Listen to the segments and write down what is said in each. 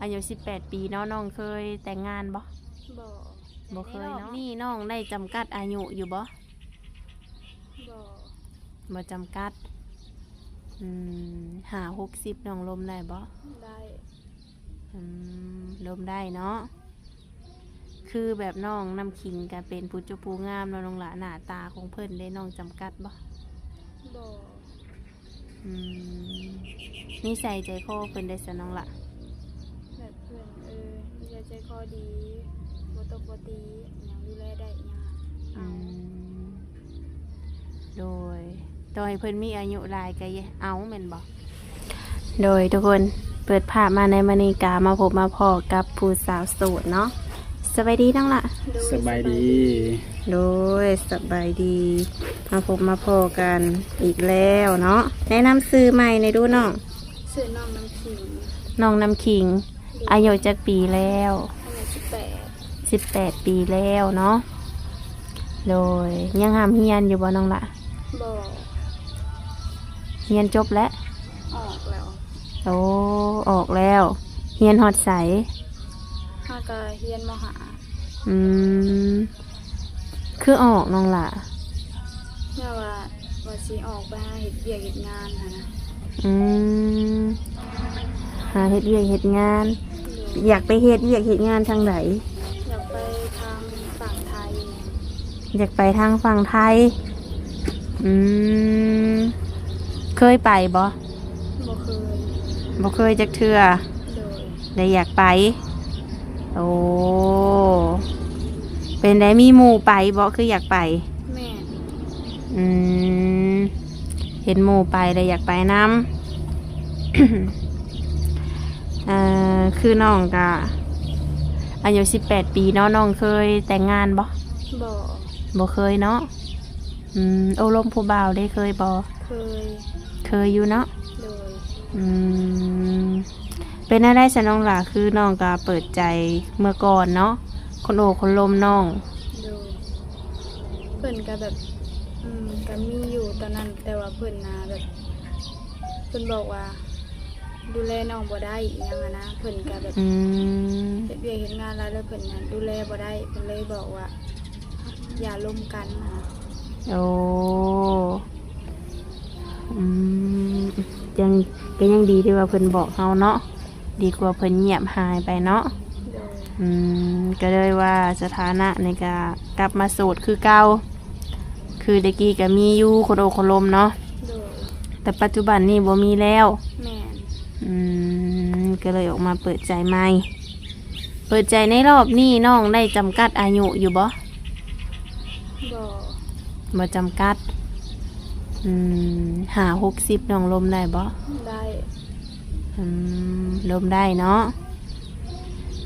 ອາຍຸສິບແປດປີເນາະ, ນ້ອງເຄີຍແຕ່ງງານບໍ່? ບໍ່ ບໍ່ເຄີຍເນາະ. ໃນລອບນີ້ນ້ອງໄດ້ຈຳກັດອາຍຸຢູ່ບໍ່? ບໍ່ ບໍ່ຈຳກັດ. ອືມ ຫ້າຫົກສິບ ນ້ອງລົມໄດ້ບໍ່? ໄດ້. ອືມ ລົມໄດ້ເນາະ. ຄືແບບນ້ອງນ້ຳຄິງກະເປັນຜູ້ຈົບຜູ້ງາມເນາະນ້ອງຫຼ້າ, ໜ້າຕາຂອງເພິ່ນເດ້ ນ້ອງຈຳກັດບໍ່? ບໍ່. ອືມ ນິໄສໃຈຄໍເພິ່ນໄດ້ຊະນ້ອງຫຼ້າ? ແບບເພິ່ນ ເອີ ນິໄສໃຈຄໍດີ ບໍ່ຕົບບໍ່ຕີຫຍັງ ດູແລໄດ້ຫຍັງ. ອືມ ໂດຍ ຕໍ່ໃຫ້ເພິ່ນມີອາຍຸຫຼາຍກະເອົາແມ່ນບໍ່? ໂດຍ ທຸກຄົນ ເປີດພາບມາໃນມື້ນີ້ກະມາພົບມາພໍ້ກັບຜູ້ສາວໂສດເນາະ. ສະບາຍດີນ້ອງຫຼ້າ. ໂດຍ ສະບາຍດີ. ໂດຍ ສະບາຍດີ. ມາພົບມາພໍ້ກັນອີກແລ້ວເນາະ. ແນະນຳຊື່ໃໝ່ແດ່ດູນ້ອງ. ຊື່ນ້ອງນ້ຳຄິງ. ນ້ອງນ້ຳຄິງ. ໂດຍ. ອາຍຸຈັກປີແລ້ວ? ອາຍຸສິບແປດ. ສິບແປດປີແລ້ວເນາະ. ໂດຍ ຍັງຮ່ຳຮຽນຢູ່ບໍ່ນ້ອງຫຼ້າ? ບໍ່. ຮຽນຈົບແລ້ວ? ອອກແລ້ວ. ໂອ້ ອອກແລ້ວ. ຮຽນຮອດໃສ? ຫາກະຮຽນ ມໍຫ້າ. ອືມ ຄືອອກນ້ອງຫຼ້າ? ແບບວ່າ ວ່າຊິອອກໄປຫາເຮັດວຽກເຮັດງານຫັ້ນນະ. ອືມ ຫາເຮັດວຽກເຮັດງານ. ໂດຍ. ຢາກໄປເຮັດວຽກເຮັດງານທາງໃດ? ຢາກໄປທາງຝັ່ງໄທ. ຢາກໄປທາງຝັ່ງໄທ. ອືມ ເຄີຍໄປບໍ່? ບໍ່ເຄີຍ. ບໍ່ເຄີຍຈັກເທື່ອ. ໂດຍ. ແຕ່ຢາກໄປ. ໂອ້ ເປັນໃດ ມີໝູ່ໄປບໍ່ ຄືຢາກໄປ? ແມ່ນ. ອືມ ເຫັນໝູ່ໄປແລ້ວຢາກໄປນຳ. ເອີ ຄືນ້ອງກະອາຍຸສິບແປດປີເນາະ, ນ້ອງເຄີຍແຕ່ງງານບໍ່? ບໍ່. ບໍ່ເຄີຍເນາະ. ອືມ ໂອ້ລົມຜູ້ບ່າວເດ້ ເຄີຍບໍ່? ເຄີຍ. ເຄີຍຢູ່ເນາະ. ໂດຍ. ອືມ ເປັນແນວໃດຊະນ້ອງຫຼ້າ? ຄືນ້ອງກະເປີດໃຈເມື່ອກ່ອນເນາະ, ຄົນໂອ້ຄົນລົມນ້ອງ. ໂດຍ. ເພິ່ນກະແບບ ອືມ ກະມີຢູ່ຕອນນັ້ນ, ແຕ່ວ່າເພິ່ນນະແບບ ເພິ່ນບອກວ່າ ດູແລນ້ອງບໍ່ໄດ້ອີ່ຫຍັງຫັ້ນນະ, ເພິ່ນກະແບບ ອືມ ເຮັດວຽກເຮັດງານຫຼາຍ ແລ້ວເພິ່ນນະດູແລບໍ່ໄດ້, ເພິ່ນເລີຍບອກວ່າ ຢ່າລົມກັນນະ. ໂອ້ ອືມ ຍັງ ກະຍັງດີທີ່ວ່າເພິ່ນບອກເຮົາເນາະ, ດີກວ່າເພິ່ນງຽບຫາຍໄປເນາະ. ໂດຍ. ອືມ ກະເລີຍວ່າສະຖານະນີ້ກະກັບມາໂສດຄືເກົ່າ, ຄືແຕ່ກີ້ກະມີຢູ່ຄົນໂອ້ຄົນລົມເນາະ. ໂດຍ. ແຕ່ປັດຈຸບັນນີ້ບໍ່ມີແລ້ວ. ແມ່ນ. ອືມ ກະເລີຍອອກມາເປີດໃຈໃໝ່. ເປີດໃຈໃນລອບນີ້ນ້ອງໄດ້ຈຳກັດອາຍຸຢູ່ບໍ່? ບໍ່. ບໍ່ຈຳກັດ. ອືມ ຫ້າຫົກສິບ ນ້ອງລົມໄດ້ບໍ່? ໄດ້. ອືມ ລົມໄດ້ເນາະ.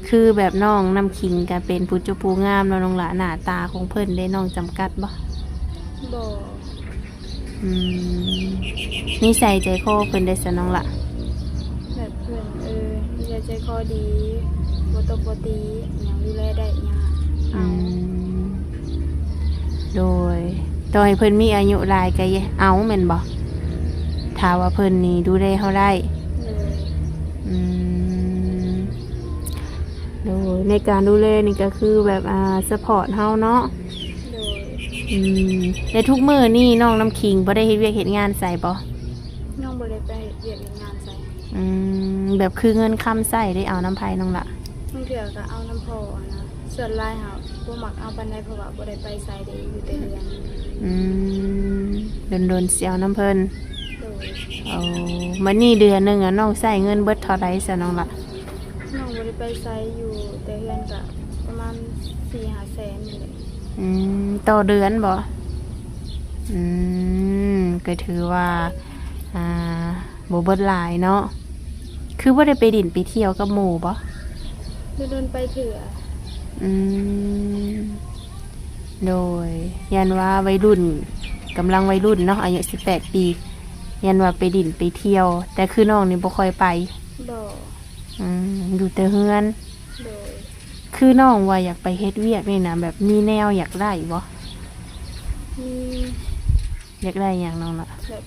ຄືແບບນ້ອງນ້ຳຄິງກະເປັນຜູ້ຈົບຜູ້ງາມເນາະນ້ອງຫຼ້າ, ໜ້າຕາຂອງເພິ່ນເດ້ ນ້ອງຈຳກັດບໍ່? ບໍ່. ອືມ ນິໄສໃຈຄໍເພິ່ນໄດ້ຊະນ້ອງຫຼ້າ? ແບບເພິ່ນ ເອີ ນິໄສໃຈຄໍດີ ບໍ່ຕົບບໍ່ຕີຫຍັງ ດູແລໄດ້ຫຍັງ. ອືມ ໂດຍ. ຕໍ່ໃຫ້ເພິ່ນມີອາຍຸຫຼາຍກະເອົາແມ່ນບໍ່? ຖ້າວ່າເພິ່ນນີ້ດູແລເຮົາໄດ້. ໂດຍ. ອືມ ໂດຍ. ໃນການດູແລນີ້ກະຄືແບບ ອາ ຊັບພອດເຮົາເນາະ. ໂດຍ. ອືມ ແລະທຸກມື້ນີ້ນ້ອງນ້ຳຄິງບໍ່ໄດ້ເຮັດວຽກເຮັດງານໃສບໍ່? ນ້ອງບໍ່ໄດ້ໄປເຮັດວຽກເຮັດງານໃສ. ອືມ ແບບຄືເງິນຄຳໃຊ້ໄດ້ເອົານຳໃຜນ້ອງຫຼ້າ? ບາງເທື່ອກະເອົານຳພໍ່ຫັ້ນນະ, ສ່ວນຫຼາຍຫາບໍ່ມັກເອົາປານໃດ ເພາະວ່າບໍ່ໄດ້ໄປໃສເດ້ ຢູ່ແຕ່ເຮືອນ. ອືມ ດົນໆຊິເອົານຳເພິ່ນ. ໂດຍ. ໂອ້ ບາດນີ້ເດືອນໜຶ່ງອະ ນ້ອງໃຊ້ເງິນເບິດເທົ່າໃດຊະນ້ອງຫຼ້າ? ນ້ອງບໍ່ໄດ້ໄປໃສ ຢູ່ແຕ່ເຮືອນກະປະມານສີ່ຫ້າແສນນີ້ແຫຼະ. ອືມ ຕໍ່ເດືອນບໍ່? ອືມ ກະຖືວ່າ ອ່າ ບໍ່ເບິດຫຼາຍເນາະ. ຄືບໍ່ໄດ້ໄປຫຼິ້ນໄປທ່ຽວກັບໝູ່ບໍ່? ດົນໆໄປເທື່ອ. ອືມ ໂດຍ. ຢ້ານວ່າໄວລຸ້ນ ກຳລັງໄວລຸ້ນເນາະ ອາຍຸສິບແປດປີ, ຢ້ານວ່າໄປຫຼິ້ນໄປທ່ຽວ, ແຕ່ຄືນ້ອງນີ້ບໍ່ຄ່ອຍໄປ. ບໍ່. ອືມ ຢູ່ແຕ່ເຮືອນ. ໂດຍ. ຄືນ້ອງວ່າຢາກໄປເຮັດວຽກນີ້ນະ ແບບມີແນວຢາກໄດ້ບໍ່? ມີ. ຢາກໄດ້ຫຍັງນ້ອງລະ? ແບບ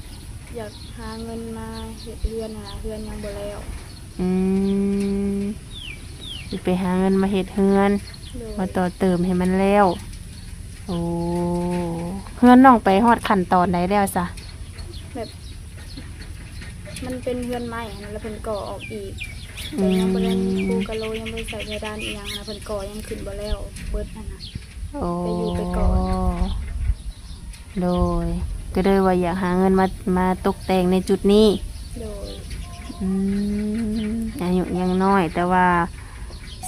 ຢາກຫາເງິນມາເຮັດເຮືອນຫັ້ນນະ, ເຮືອນຍັງບໍ່ແລ້ວ. ອືມ ໄປຫາເງິນມາເຮັດເຮືອນ ໂດຍ ມາຕໍ່ເຕີມໃຫ້ມັນແລ້ວ. ໂອ້ ເຮືອນນ້ອງໄປຮອດຂັ້ນຕອນໃດແລ້ວຊະ? ແບບ ມັນເປັນເຮືອນໄມ້ຫັ້ນນະ ແລ້ວເພິ່ນກໍ່ອອກອີກ ອືມ ແຕ່ຍັງບໍ່ໄດ້ປູກະໂລ ຍັງບໍ່ໄດ້ໃສ່ເພດານອີ່ຫຍັງຫັ້ນນະ ເພິ່ນກໍ່ຍັງຂຶ້ນບໍ່ແລ້ວເບິດຫັ້ນນະ. ໂອ້ ໄປຢູ່ໄປກ່ອນ ໂດຍ ກໍເລີຍວ່າຢາກຫາເງິນມາ ມາຕົກແຕ່ງໃນຈຸດນີ້. ໂດຍ ອືມ ອາຍຸຍັງນ້ອຍ ແຕ່ວ່າ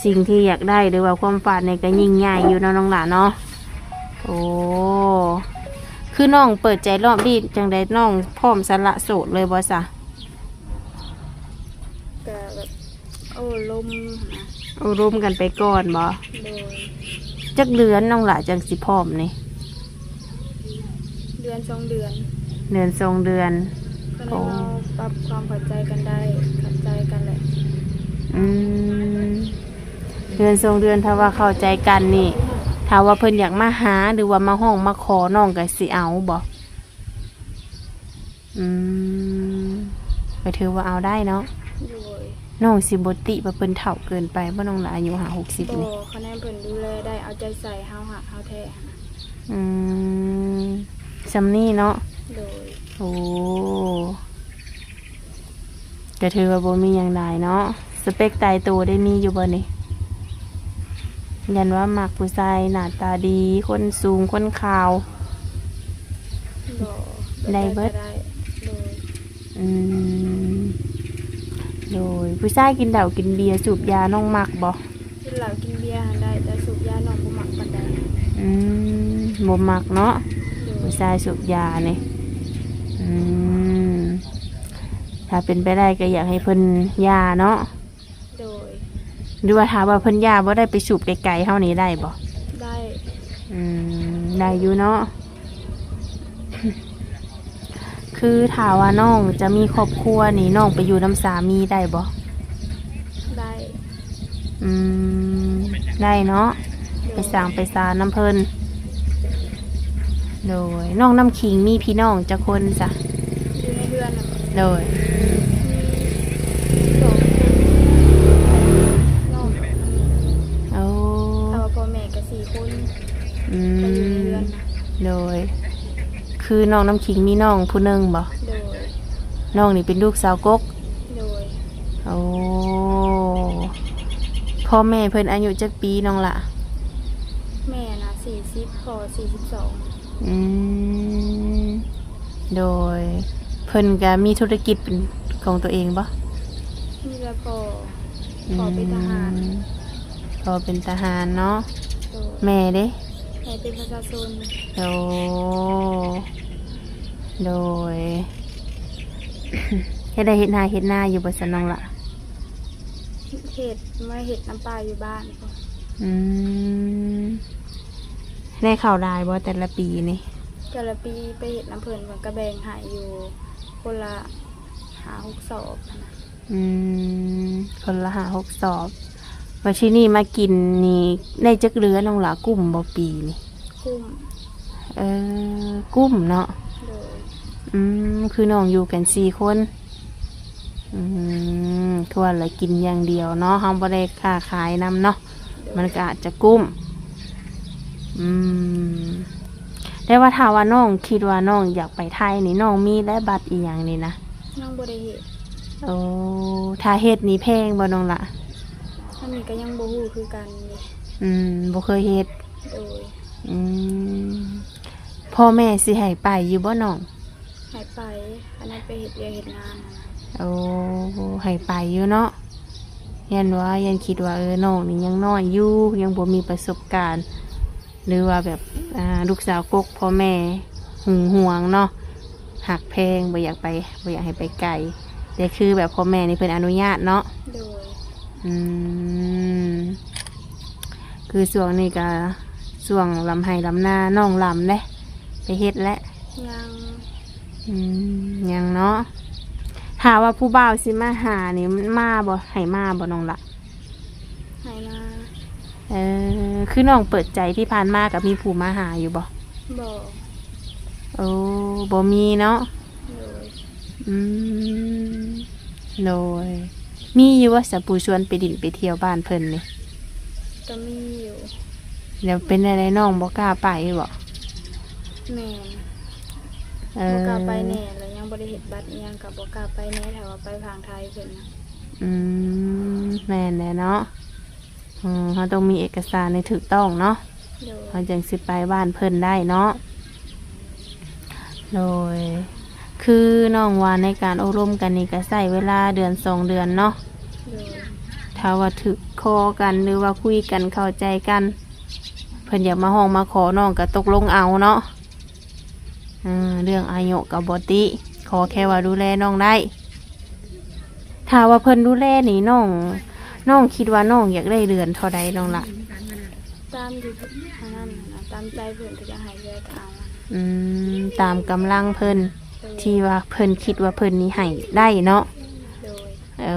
ສິ່ງທີ່ຢາກໄດ້ ຫຼືວ່າຄວາມຝັນນີ້ກໍຍິ່ງໃຫຍ່ຢູ່ເນາະ ນ້ອງຫຼ້າເນາະ. ໂອ້ ຄືນ້ອງເປີດໃຈລອບນີ້ຈັ່ງໃດ ນ້ອງພ້ອມສະຫຼະໂສດເລີຍບໍ່ຊະ? ກະແບບໂອ້ລົມຫັ້ນນະ ໂອ້ລົມກັນໄປກ່ອນບໍ? ໂດຍ ຈັກເດືອນນ້ອງຫຼ້າຈັ່ງຊິພ້ອມນີ້? ເດືອນສອງເດືອນ ເດືອນສອງເດືອນ ກໍໄດ້ ໂອ້ ເຮົາປັບຄວາມເຂົ້າໃຈກັນໄດ້ ເຂົ້າໃຈກັນແຫຼະ. ອືມ ເດືອນສອງເດືອນ ຖ້າວ່າເຂົ້າໃຈກັນນີ້ ຖ້າວ່າເພິ່ນຢາກມາຫາ ຫຼືວ່າມາຮ້ອງມາຂໍ ນ້ອງກໍຊິເອົາບໍ? ອືມ ກໍຖືວ່າເອົາໄດ້ເນາະ. ໂດຍ ນ້ອງຊິບໍ່ຕິວ່າເພິ່ນເຖົ້າເກີນໄປບໍ່ ນ້ອງລະ ອາຍຸຫ້າຫົກສິບນີ້? ບໍ່ ຄະແນນເພິ່ນດູແລໄດ້ ເອົາໃຈໃສ່ ເຮົາຮັກເຮົາແທ້ຫັ້ນນະ. ອືມ ສ່ຳນີ້ເນາະ. ໂດຍ ໂອ້ ກໍຖືວ່າບໍ່ມີຫຍັງຫຼາຍເນາະ. ສະເປັກຕາຍໂຕໄດ້ມີຢູ່ບໍ່ນີ້? ຢ້ານວ່າມັກຜູ້ຊາຍໜ້າຕາດີ ຄົນສູງ ຄົນຂາວ. ບໍ່ ໄດ້ເບິດ ໄດ້ ໂດຍ ອືມ ໂດຍ ຜູ້ຊາຍກິນເຫຼົ້າກິນເບຍ ສູບຢາ ນ້ອງມັກບໍ່? ກິນເຫຼົ້າກິນເບຍຫັ້ນໄດ້ ແຕ່ສູບຢານ້ອງບໍ່ມັກປານໃດ. ອືມ ບໍ່ມັກເນາະ ໂດຍ ຜູ້ຊາຍສູບຢານີ້. ອືມ ຖ້າເປັນໄປໄດ້ກໍຢາກໃຫ້ເພິ່ນຢ່າເນາະ. ໂດຍ ຫຼືວ່າຖ້າວ່າເພິ່ນຢ່າບໍ່ໄດ້ ໄປສູບໄກໆເຮົານີ້ໄດ້ບໍ່? ໄດ້ ອືມ ໄດ້ຢູ່ເນາະ. ຄືຖ້າວ່ານ້ອງຈະມີຄອບຄົວນີ້ ນ້ອງໄປຢູ່ນຳສາມີໄດ້ບໍ່? ໄດ້ ອືມ ໄດ້ເນາະ ໂດຍ ໄປສ້າງໄປສານຳເພິ່ນ. ໂດຍ ນ້ອງນ້ຳຂີງມີພີ່ນ້ອງຈັກຄົນຊະ? ຢູ່ໃນເຮືອນນະ ໂດຍ ມີສອງຄົນ ນ້ອງ ໂອ້ ຖ້າວ່າພໍ່ແມ່ກໍສີ່ຄົນ. ອືມ ກໍຢູ່ໃນເຮືອນນະ ໂດຍ ຄືນ້ອງນ້ຳຂີງມີນ້ອງຜູ້ໜຶ່ງບໍ່? ໂດຍ ນ້ອງນີ້ເປັນລູກສາວກົກ. ໂດຍ ໂອ້ ພໍ່ແມ່ເພິ່ນອາຍຸຈັກປີນ້ອງລະ? ແມ່ນະສີ່ສິບ ພໍ່ສີ່ສິບສອງ. ອືມ ໂດຍ ເພິ່ນກະມີທຸລະກິດເປັນຂອງຕົວເອງບໍ່? ມີແຕ່ພໍ່ ອືມ ພໍ່ເປັນທະຫານ. ພໍ່ເປັນທະຫານເນາະ. ໂດຍ ແມ່ເດ? ແມ່ເປັນປະຊາຊົນ. ໂອ້ ໂດຍ ເຮັດໄຮ່ເຮັດນາ ເຮັດນາຢູ່ບໍ່ຊັ້ນນ້ອງລະ? ເຮັດ ມາເຮັດນຳປ້າຢູ່ບ້ານພຸ້ນ. ອືມ ໄດ້ເຂົ້າຫຼາຍບໍ່ແຕ່ລະປີນີ້? ແຕ່ລະປີໄປເຮັດນຳເພິ່ນ ເພິ່ນກໍແບ່ງໃຫ້ຢູ່ຄົນລະຫ້າຫົກສອບຫັ້ນນະ. ອືມ ຄົນລະຫ້າຫົກສອບ. ບັດທີນີ້ມາກິນນີ້ໄດ້ຈັກເຮືອນ້ອງຫຼ້າ ກຸ້ມບໍ່ປີນີ້? ກຸ້ມ ເອີ ກຸ້ມເນາະ. ໂດຍ ອືມ ຄືນ້ອງຢູ່ກັນສີ່ຄົນ. ອືມ ຄືວ່າລະກິນຢ່າງດຽວເນາະ ເຮົາບໍ່ໄດ້ຄ້າຂາຍນຳເນາະ. ໂດຍ ມັນກໍອາດຈະກຸ້ມ. ອືມ ແຕ່ວ່າຖ້າວ່ານ້ອງຄິດວ່ານ້ອງຢາກໄປໄທນີ້ ນ້ອງມີແລ້ວບັດອີ່ຫຍັງນີ້ນະ? ຍັງບໍ່ໄດ້ເຮັດ. ໂອ້ ຖ້າເຮັດນີ້ແພງບໍ່ນ້ອງລະ? ອັນນີ້ກໍຍັງບໍ່ຮູ້ຄືກັນເດ. ອືມ ບໍ່ເຄີຍເຮັດ. ໂດຍ ອືມ ພໍ່ແມ່ຊິໃຫ້ໄປຢູ່ບໍ່ນ້ອງ? ໃຫ້ໄປ ອັນນັ້ນໄປເຮັດວຽກເຮັດງານ. ໂອ້ ໃຫ້ໄປຢູ່ເນາະ. ຢ້ານວ່າ ຢ້ານຄິດວ່າ ເອີ ນ້ອງນີ້ຍັງນ້ອຍຢູ່ ຍັງບໍ່ມີປະສົບການ ຫຼືວ່າແບບ ອ່າ ລູກສາວກົກ ພໍ່ແມ່ຫຶງຫວງເນາະ ຮັກແພງ ບໍ່ຢາກໄປ ບໍ່ຢາກໃຫ້ໄປໄກ ແຕ່ຄືແບບພໍ່ແມ່ນີ້ເພິ່ນອະນຸຍາດເນາະ. ໂດຍ ອືມ ຄືຊ່ວງນີ້ກະຊ່ວງລຳໄຮ່ລຳນາ ນ້ອງລຳເດ້ ໄປເຮັດແລ້ວ? ຍັງ. ອືມ ຍັງເນາະ. ຖ້າວ່າຜູ້ບ່າວຊິມາຫານີ້ ມາບໍ່? ໃຫ້ມາບໍ່ນ້ອງລະ? ໃຫ້ມາ. ເອີ ຄືນ້ອງເປີດໃຈທີ່ຜ່ານມາ ກໍມີຜູ້ມາຫາຢູ່ບໍ່? ບໍ່. ໂອ້ ບໍ່ມີເນາະ. ໂດຍ ອືມ ໂດຍ ມີຢູ່ບໍ່ສະ ຜູ້ຊວນໄປດິນໄປທ່ຽວບ້ານເພິ່ນນີ້? ກໍມີຢູ່. ແລ້ວເປັນແນວໃດ ນ້ອງບໍ່ກ້າໄປບໍ? ແມ່ນ. ເອີ ບໍ່ກ້າໄປແດ່ ແລ້ວຍັງບໍ່ໄດ້ເຮັດບັດອີ່ຫຍັງ ກໍບໍ່ກ້າໄປແດ່ ຖ້າວ່າໄປຝັ່ງໄທເພິ່ນນະ. ອືມ ແມ່ນແຫຼະເນາະ. ເອີ ເຮົາຕ້ອງມີເອກະສານໃຫ້ຖືກຕ້ອງເນາະ. ໂດຍ. ເຮົາຈຶ່ງຊິໄປບ້ານເພິ່ນໄດ້ເນາະ. ໂດຍ. ຄືນ້ອງວ່າໃນການໂອ້ລົມກັນນີ້ກໍໃຊ້ເວລາເດືອນສອງເດືອນເນາະ. ໂດຍ. ຖ້າວ່າຖືກຄໍກັນ ຫຼືວ່າຄຸຍກັນເຂົ້າໃຈກັນ ເພິ່ນຢາກມາຮ້ອງມາຂໍ ນ້ອງກໍຕົກລົງເອົາເນາະ. ເອີ ເລື່ອງອາຍຸກໍບໍ່ຕິ ຂໍແຄ່ວ່າດູແລນ້ອງໄດ້. ຖ້າວ່າເພິ່ນດູແລນີ້ ນ້ອງ ນ້ອງຄິດວ່ານ້ອງຢາກໄດ້ເດືອນເທົ່າໃດ ນ້ອງລະ? ຕາມທີ່ເພິ່ນ ອັນນັ້ນນະ ຕາມໃຈເພິ່ນ ເພິ່ນຢາກໃຫ້ເທົ່າໃດກໍເອົາ. ອືມ ຕາມກຳລັງເພິ່ນ ໂດຍ. ທີ່ວ່າເພິ່ນຄິດວ່າເພິ່ນນີ້ໃຫ້ໄດ້ເນາະ. ໂດຍ. ໂອ້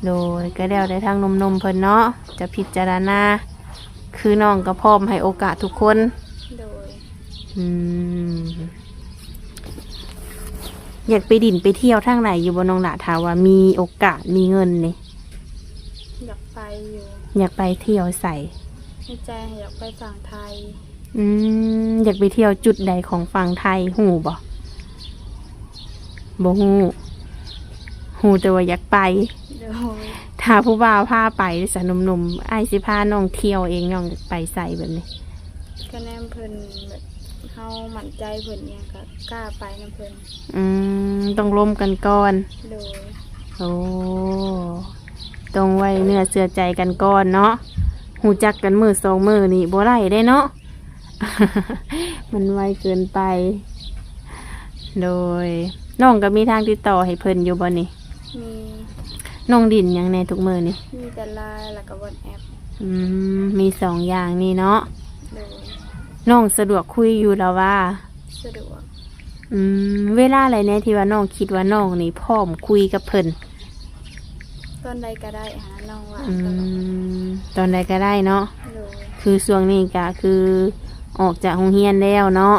ໂດຍ ກໍແລ້ວແຕ່ທາງໜຸ່ມໆເພິ່ນເນາະ ຈະພິຈາລະນາ. ຄືນ້ອງກໍພ້ອມໃຫ້ໂອກາດທຸກຄົນ. ໂດຍ. ອືມ ຢາກໄປດິນໄປທ່ຽວທາງໃດຢູ່ບໍ່ ນ້ອງລະ? ຖ້າວ່າມີໂອກາດມີເງິນນີ້ ຢາກໄປຢູ່. ຢາກໄປທ່ຽວໃສ? ໃນໃຈຢາກໄປຝັ່ງໄທ. ອືມ ຢາກໄປທ່ຽວຈຸດໃດຂອງຝັ່ງໄທ ຮູ້ບໍ່? ບໍ່ຮູ້. ຮູ້ແຕ່ວ່າຢາກໄປ. ໂດຍ. ຖ້າຜູ້ບ່າວພາໄປຊະ ໜຸ່ມໆ ອ້າຍຊິພານ້ອງທ່ຽວເອງ ນ້ອງໄປໃສແບບນີ້? ກະແນມເພິ່ນ ແບບເຮົາໝັ້ນໃຈເພິ່ນຫຍັງ ກະກ້າໄປນຳເພິ່ນ. ອືມ ຕ້ອງລົມກັນກ່ອນ. ໂດຍ. ໂອ້ ຕ້ອງໄວ້ເນື້ອເຊື່ອໃຈກັນກ່ອນເນາະ. ຮູ້ຈັກກັນມື້ສອງມື້ນີ້ບໍ່ໄດ້ເດ້ເນາະ. ມັນໄວເກີນໄປ. ໂດຍ. ນ້ອງກໍມີທາງຕິດຕໍ່ໃຫ້ເພິ່ນຢູ່ບໍ່ນີ້? ມີ. ນ້ອງຫຼິ້ນຫຍັງແດ່ທຸກມື້ນີ້? ມີແຕ່ LINE ແລ້ວກໍ WhatsApp. ອືມ ມີສອງຢ່າງນີ້ເນາະ. ໂດຍ. ນ້ອງສະດວກຄຸຍຢູ່ລະວ່າ? ສະດວກ. ອືມ ເວລາໃດແດ່ທີ່ວ່ານ້ອງຄິດວ່ານ້ອງນີ້ພ້ອມຄຸຍກັບເພິ່ນ? ຕອນໃດກໍໄດ້ຫາ ນ້ອງວ່າງ. ອືມ ຕອນໃດກໍໄດ້ເນາະ. ໂດຍ. ຄືຊ່ວງນີ້ກໍຄືອອກຈາກໂຮງຮຽນແລ້ວເນາະ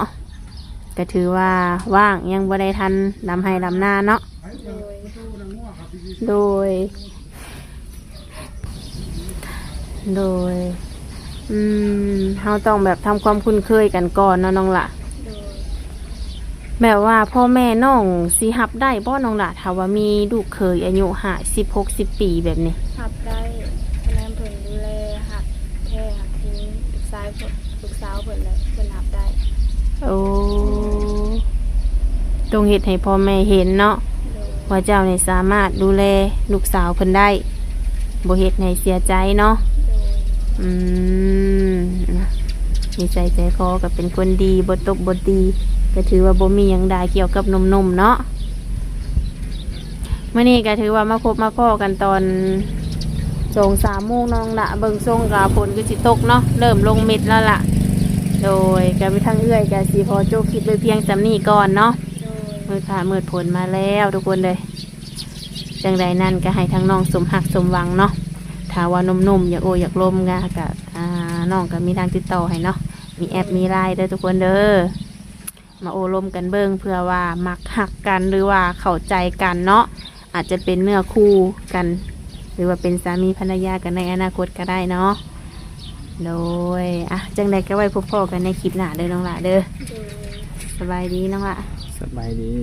ກໍຖືວ່າວ່າງ ຍັງບໍ່ໄດ້ທັນດຳໄຮ່ດຳນາເນາະ. ໂດຍ. ໂດຍ. ໂດຍ. ອືມ ເຮົາຕ້ອງແບບທຳຄວາມຄຸ້ນເຄີຍກັນກ່ອນເນາະ ນ້ອງຫຼ້າ. ໂດຍ. ແບບວ່າພໍ່ແມ່ນ້ອງຊິຮັບໄດ້ບໍ່ ນ້ອງຫຼ້າ ຖ້າວ່າມີລູກເຂີຍອາຍຸຫ້າສິບ ຫົກສິບປີແບບນີ້? ຮັບໄດ້ ຄະແນນເພິ່ນດູແລຮັກແທ້ຮັກຈິງ ລູກຊາຍເພິ່ນ ລູກສາວເພິ່ນແຫຼະ ເພິ່ນຮັບໄດ້. ໂອ້ ຕ້ອງເຮັດໃຫ້ພໍ່ແມ່ເຫັນເນາະ. ໂດຍ. ວ່າເຈົ້ານີ້ສາມາດດູແລລູກສາວເພິ່ນໄດ້ ບໍ່ເຮັດໃຫ້ເສຍໃຈເນາະ. ໂດຍ. ອືມ ນິໄສໃຈຄໍກໍເປັນຄົນດີ ບໍ່ຕົບບໍ່ຕີ ກໍຖືວ່າບໍ່ມີຫຍັງດາກ່ຽວກັບໜຸ່ມໆເນາະ. ມື້ນີ້ກໍຖືວ່າມາພົບມາພໍ້ກັນຕອນສອງສາມໂມງ ນ້ອງລະ ເບິ່ງຊົງກໍຝົນຄືຊິຕົກເນາະ ເລີ່ມລົງເມັດແລ້ວລະ. ໂດຍ. ກໍມີທາງເອື້ອຍກໍຊິຂໍຈົບຄລິບໄວ້ພຽງສ່ຳນີ້ກ່ອນເນາະ. ໂດຍ. ມືດຟ້າມືດຝົນມາແລ້ວທຸກຄົນເດີ. ຈັ່ງໃດນັ້ນກໍໃຫ້ທາງນ້ອງສົມຮັກສົມຫວັງເນາະ. ຖ້າວ່າໜຸ່ມໆຢາກໂອ້ຢາກລົມກໍ ກໍ ອ່າ ນ້ອງກໍມີທາງຕິດຕໍ່ໃຫ້ເນາະ ມີແອັບມີ LINE ເດີທຸກຄົນເດີ. ມາໂອ້ລົມກັນເບິ່ງ ເພື່ອວ່າມັກຮັກກັນ ຫຼືວ່າເຂົ້າໃຈກັນເນາະ ອາດຈະເປັນເນື້ອຄູ່ກັນ ຫຼືວ່າເປັນສາມີພັນລະຍາກັນໃນອະນາຄົດກໍໄດ້ເນາະ. ໂດຍ. ອ່ະ ຈັ່ງໃດກໍໄວ້ພົບພໍ້ກັນໃນຄລິບໜ້າເດີນ້ອງຫຼ້າເດີ. ໂດຍ. ສະບາຍດີນ້ອງຫຼ້າ. ສະບາຍດີ.